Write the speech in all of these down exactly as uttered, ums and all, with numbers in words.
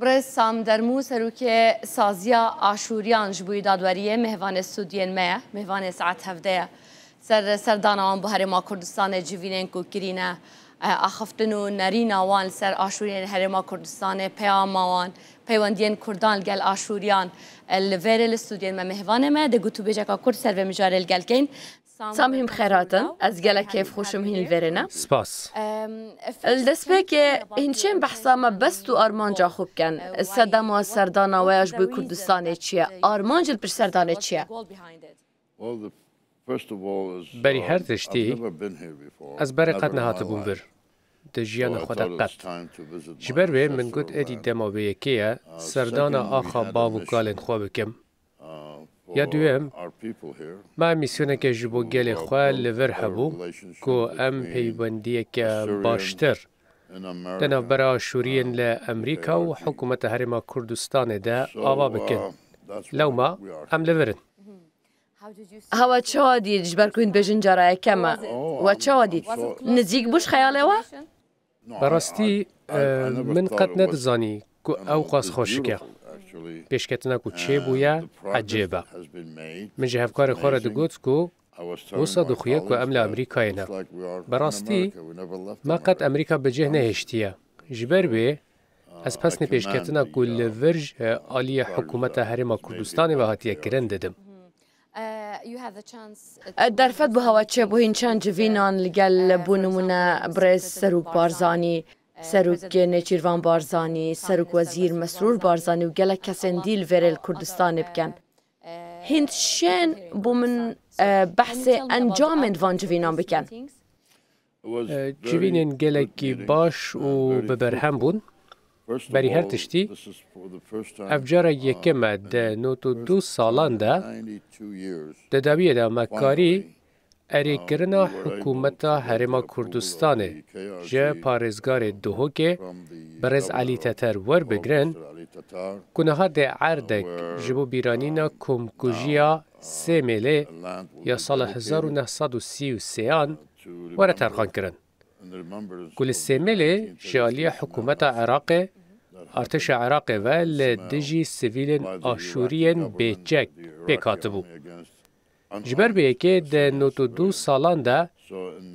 Birêz Sam Dermû, serokê Saziya Aşûriyan ji bo dadweriyê, mêvanê stûdiyên me ye, mêvanê saet hevdeh ye. Ser serdana wan bo Herêma Kurdistanê civînên ku kirîne, e, axiftin û nerîna wan li ser aşûriyên Herêma Kurdistanê, peyama wan, peywendiyên Kurdan li gel aşûriyan, e, li vêrê li stûdiyên me mêvanê me, dê gotûbêjeka kurt ser vê mijarê li gel keyn. Sam, hîn bi xêr hatin. Ez gelek kêfxweş im hîn li vêrê ne. Spas. Li destpêkê hîn çên behsa mebest û armanca xwe bikin. Sedema serdana we ya ji bo Kurdistanê çi ye? Armanc li pişt serdanê çi ye? Berî her tiştî, ez berê qet nehatibûm vir. Di jiyana xwe de qet. Ji ber wê min got, êdî dema wê yekê ye, serdana axa bav û kalên xwe bikim. Ya duyem, me mîsyoneke ji bo gelê xwe li vir hebû, ku em peywendiyeke baştir di navbera Aşûriyên li Amerîka û Hikûmeta Herêma Kurdistanê de ava bikin. Lewma em li vir in. Hewa çawa dît, ji ber ku hûn dibêjin cara yekem e? We çawa dît? Nizîk bû ji xeyalê we? Bi rastî, e, min qet nedizanî ku ew qas xweşik e. Pêşketina ku çêbûye, ecêb e. Min ji hevkarê xwe re digot ku wisa dixuye ku em li Amerîkayê ne. Bi rastî, me qet Amerîka bi cih nehêştiye. Ji ber wê, ez pesnê pêşketina ku li vir ji aliyê Hikûmeta Herêma Kurdistanê ve hatiye kirin didim. Derfet bû hewa çêbû hîn çend civînan li gel, bo nimûne, birêz Serok Barzanî, Serok Nêçîrvan Barzanî, Serok Wezîr Mesrûr Barzanî û gelek kesên dî li vêrê li Kurdistanê bikin. Hîn şên bo min, e, behsê encamên van civînan bikin. E, civînên gelekî baş û bi berhem bûn. Berî her tiştî, ev cara yekem e di nod û du salan de, di dawiyê de me karî erêkirina Hikûmeta Herêma Kurdistanê ji parêzgarê Duhokê, birêz Elî Teter, werbigirin, ku niha dê erdek ji bo bîranîna komkujiya Sêmêlê ya sala hezar û neh sed û sî û sêyan were terxankirin. Ku li Sêmêlê ji aliyê hikûmeta Iraqê, artêşa Iraqê ve li dijî sivîlên Aşûriyên bêçek pêk hatibû. Ji ber vê yekê di nod û du salan de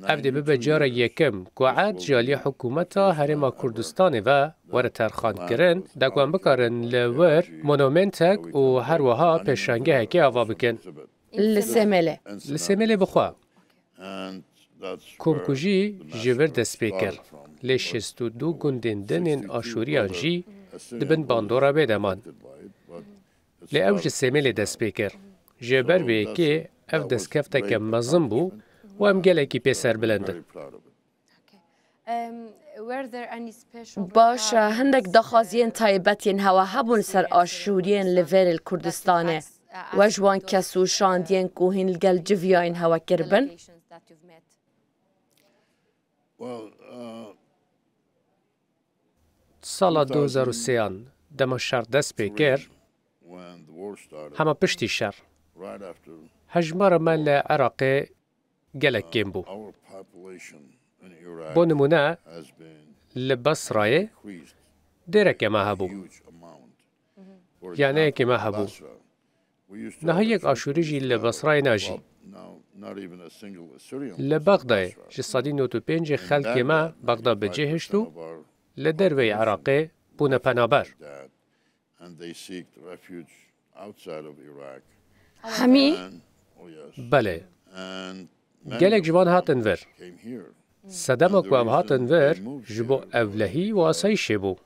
ev dê bibe cara yekem ku erd ji aliyê hikûmeta Herêma Kurdistanê ve were terxankirin, da ku em bikarin li wir monumentek û her wiha pêşangehekê ava bikin. Li Sêmêlê. Li Sêmêlê bi xwe. Komkujî ji vir dest pê kir. Lê şêst û du gundên din ên Aşûriyan jî di bin bandora wê de man. Lê ew ji Sêmêlê dest pê kir. Ji ber vê yekê ev destkefteke mezin bû û em gelekî pê serbilind in. Baş e, hindek daxwaziyên taybet yên hewe hebûn ser Aşûriyên li vêrê li Kurdistanê. We ji wan kes û şandiyên ku hîn li gel civiyayên hewe kiribin? Sala du hezar û sêyan, dema şer dest pê kir, hema piştî şer, hejmara me li Iraqê gelek kêm bû. Bo nimûne, li Basrayê dêreke me hebû. Yaneyekê me hebû. Niha yek Aşûrî jî li Basrayê najî. Li Bexdayê ji sedî nod û pêncê xelkê me Bexda bi cih hişt û li derveyî Iraqê bûne penaber. Hemî? Belê. Gelek ji wan hatin vir. Sedema ku ew hatin vir ji bo ewlehî û asayîşê bû.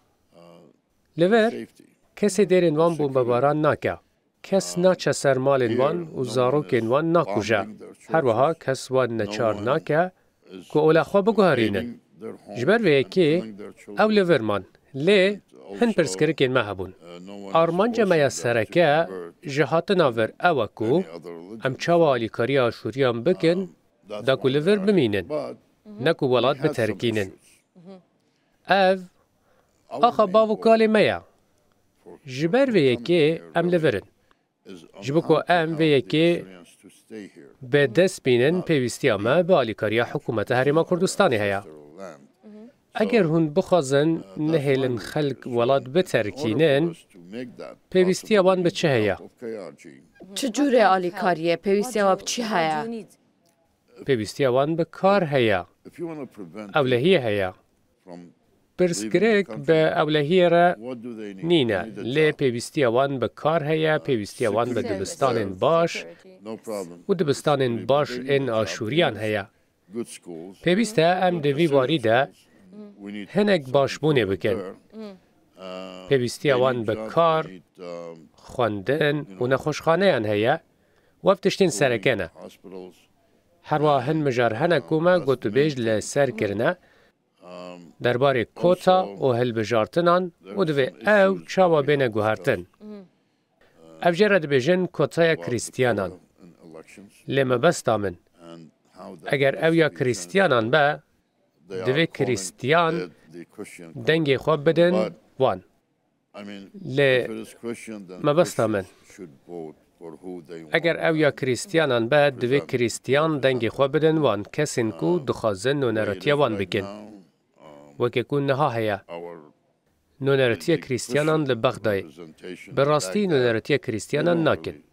Li vir, kesê dêrên wan bombebaran nake. Kes naçe ser malên wan û zarokên wan nakuje. Her wiha kes wan neçar nake ku ola xwe biguherînin. Ji ber vê yekê ew li vir man. Lê hin pirsgirêkên me hebûn. Armanca me ya sereke ji hatina vir ew e ku em çawa alîkariya Aşûriyan bikin, da ku li vir bimînin, ne ku welat biterkînin. Ev axa bav û kalê me ye. Ji ber vê yekê em li vir in. Ji bo ku em vê yekê bi dest bînin, pêwîstiya me bi alîkariya hikûmeta Herêma Kurdistanê heye. Eger hûn bixwazin nehêlin xelk welat biterkînin, pêwîstiya wan bi çi heye? Çi cûrê alîkariyê pêwîstiya we bi çi heye? Pêwîstiya wan bi kar heye, ewlehiyê heye. Pirsgirêk bi ewlehiyê re nîne, lê pêwîstiya wan bi kar heye, pêwîstiya wan bi dibistanên baş û dibistanên baş ên aşûriyan heye. Pêwîst e em di vî warî de hinek başbûnê bikin. Pêwîstiya wan bi kar, xwendin û nexweşxaneyan heye û ev tiştên sereke ne. Herwa hin mijar hene ku me gotûbêj li ser kirine derbarê kota û hilbijartinan û divê ew çawa bêne guhertin. Ev jê re dibêjin kotaya Krîstiyanan. Lê mebesta min, eger ew ya Krîstiyanan be, divê Krîstiyan dengê xwe bidin wan. Lê mebesta min, eger ew ya Krîstiyanan be, divê Krîstiyan dengê xwe bidin wan kesên ku dixwazin noneratiya wan bikin. Weke ku niha heye. Noneratiya Krîstiyanan li Bexdayê. Bi rastî noneratiya Krîstiyanan nakin.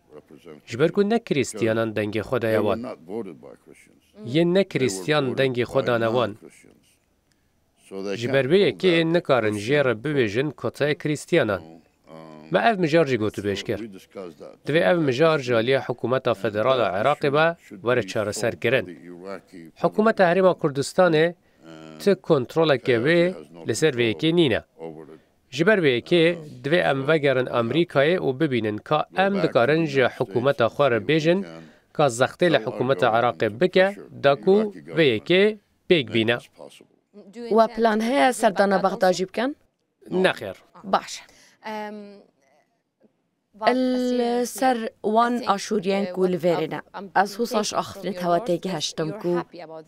Ji ber ku ne Krîstiyanan dengê xwe daye wan. Yên ne Krîstiyan dengê xwe dane wan. Ji ber vê yekê nikarin jê re bibêjin kotaya Krîstiyanan. Me ev mijar jî gotûbêj kir. Divê ev mijar ji aliyê hikûmeta federal a Iraqê be were çareserkirin. Hikûmeta Herêma Kurdistanê ti kontroleke wê li ser vê yekê nîne. Ji ber vê yekê divê em vegerin Amerîkayê û bibînin ka em dikarin ji hikûmeta xwe re bêjin ka zextê li hikûmeta Iraqê bike da ku vê yekê pêk bîne. We plan heye serdana Bexda jî bikin? Nexêr. Baş e. Li ser wan aşûriyên ku li vêrê ne. Ez husa ji axiftinê tewa têgihiştim ku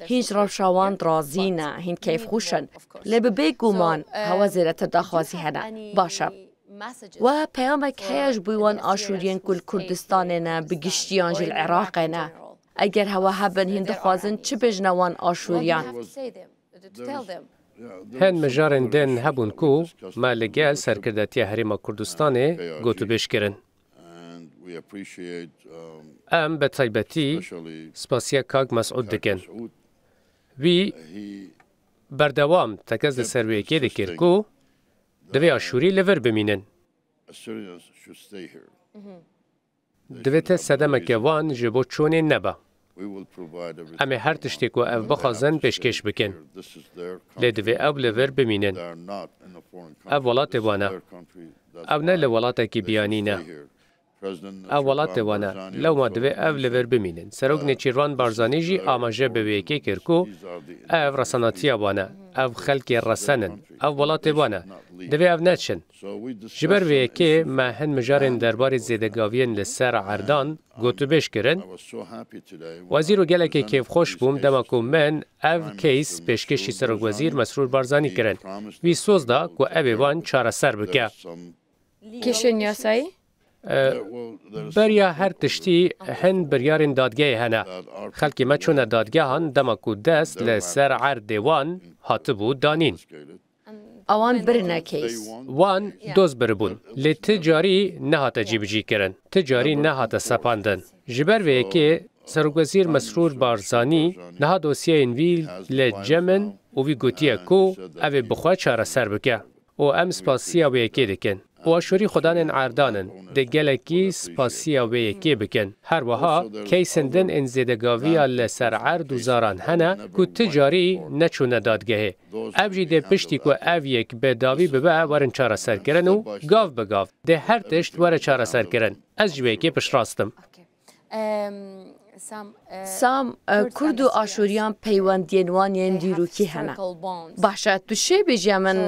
hîn ji rewşa wan razî ne, hîn keyfxweş in. Lê bi bêguman hewa zêdetir daxwazî hene. Baş e. We peyamek heye ji bo wan aşûriyên ku li Kurdistanê ne, bi giştiyan jî li Iraqê ne. Eger hewa hebin, hîn dixwazin çi bêjine wan aşûriyan? Hin mijarên din hebûn ku me li gel Serkirdetiya Herêma Kurdistanê gotûbêj kirin. Em bi taybetî spasiya kak Mesûd dikin. Wî berdewam tekez li ser wê yekê dikir ku divê aşûrî li vir bimînin. Divê te sedemeke wan ji bo çûnê nebe. Em ê her tiştê ku ev bixwazin pêşkêş bikin. Lê divê ew li vir bimînin. Ev welatê wan e. Ew ne li welatekî biyanî ne. Ev welatê wan e. Lewma divê ev li vir bimînin. Serok Nêçîrvan Barzanî jî amaje bi wê yekê kir ku ev resenatiya wan e. Ev xelkê resen in. Ev welatê wan e. Divê ev neçin. Ji ber vê yekê me hin mijarên derbarê zêdegaviyên li ser erdan gotûbêj kirin. Wezîr û gelekê kêfxweş bûm dema ku min ev case pêşkêşî Serokwezîr Mesrûr Barzanî kirin. Wî soz da ku ev ê wan çareser bike. Kêşên yasayî? E, beriya her tiştî hin biryarên dadgehê hene. Xelkê me çûne dadgehan dema ku dest li ser erdê wan hatibû danîn. Ewan birine case. Wan doz biribûn. Lê ti carî nehate cîbicîkirin. Ti carî nehate sepandin. Ji ber vê yekê Serokwezîr Mesrûr Barzanî niha dosyeyên wî li cem in û wî gotiye ku ev ê bi xwe çareser bike. Û em spasiya wê yekê dikin. Û aşûrî xwedanên erdan in. Dê gelekî spasiya wê yekê bikin. Her wiha keysên din ên zêdegaviya li ser erd û zaran hene ku ti carî neçûne dadgehê. Ev jî dê piştî ku ev yek bi dawî bibe werin çareserkirin û gav bi gav dê her tişt were çareserkirin. Ez ji wê yekê piştrast im. Sam, e, Kurd û Aşûriyan peywendiyên wan yên dîrokî hene. Baş e, tu şê bêjî min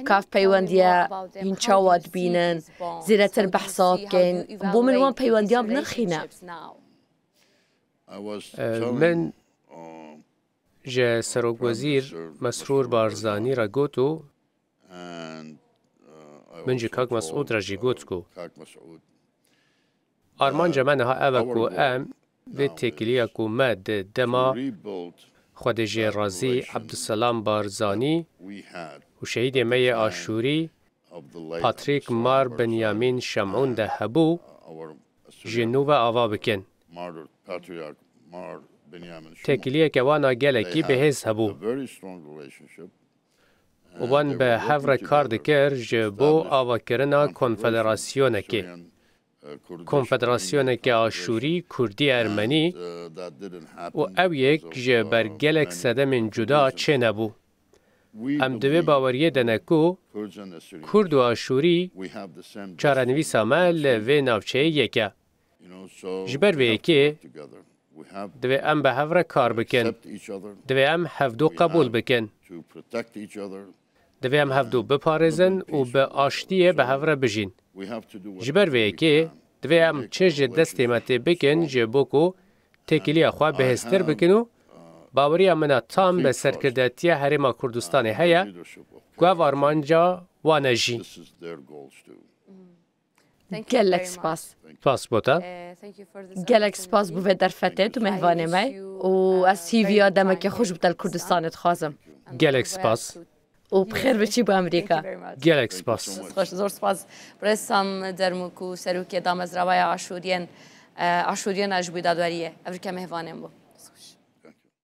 kav peywendiye hîn çawa dibînin, zêdetir behsa bikeyn. Bo min wan peywendiyan bi nirxî ne. E, min ji Serokwezîr Mesrûr Barzanî re got û min ji Kak Mesûd re jî got ku armanca me niha ev e ku em vê têkiliya ku me di dema Xwedê jê razî Ebdulselam Barzanî û şehîdê me yê Aşûrî Patrick Mar Benyamin Şemûn de hebû, ji nû ve ava bikin. Têkiliyeke wan a gelekî bihêz hebû û wan bi hev re kar dikir ji bo avakirina konfederasyonekê. Konfederasyoneke Aşûrî, Kurdî, Ermenî û ew yek ji ber gelek sedemên cuda çênebû. Em di vê baweriyê de ne ku Kurd û Aşûrî çarenivîsa me li vê navçeyê yek e. Ji ber vê yekê divê em bi hev re kar bikin. Divê em hevdu qebûl bikin. Divê em hevdu biparêzin û bi aştiyê bi hev re bijîn. Ji ber vê yekê divê em çi ji destê me tê bikin ji bo ku têkiliya xwe bihêztir bikin û baweriya min a tam bi serkirdetiya Herêma Kurdistanê heye ku ev armanca wan e jî. Gelek spas. Spas bo te. Gelek spas bo vê derfetê, tu mêvanê me û ez hîviya demekê xweş bi te li Kurdistanê dixwazim. Gelek spas. Û bi xêr biçî bo Amerîka. Gelek spas. Xweş, zor spas. Birêz Sam Dermûk û serokê damezrawaya Aşûriyên, e, Aşûriyên a ji bo dadweriyê. Ev rike mêvanên bû.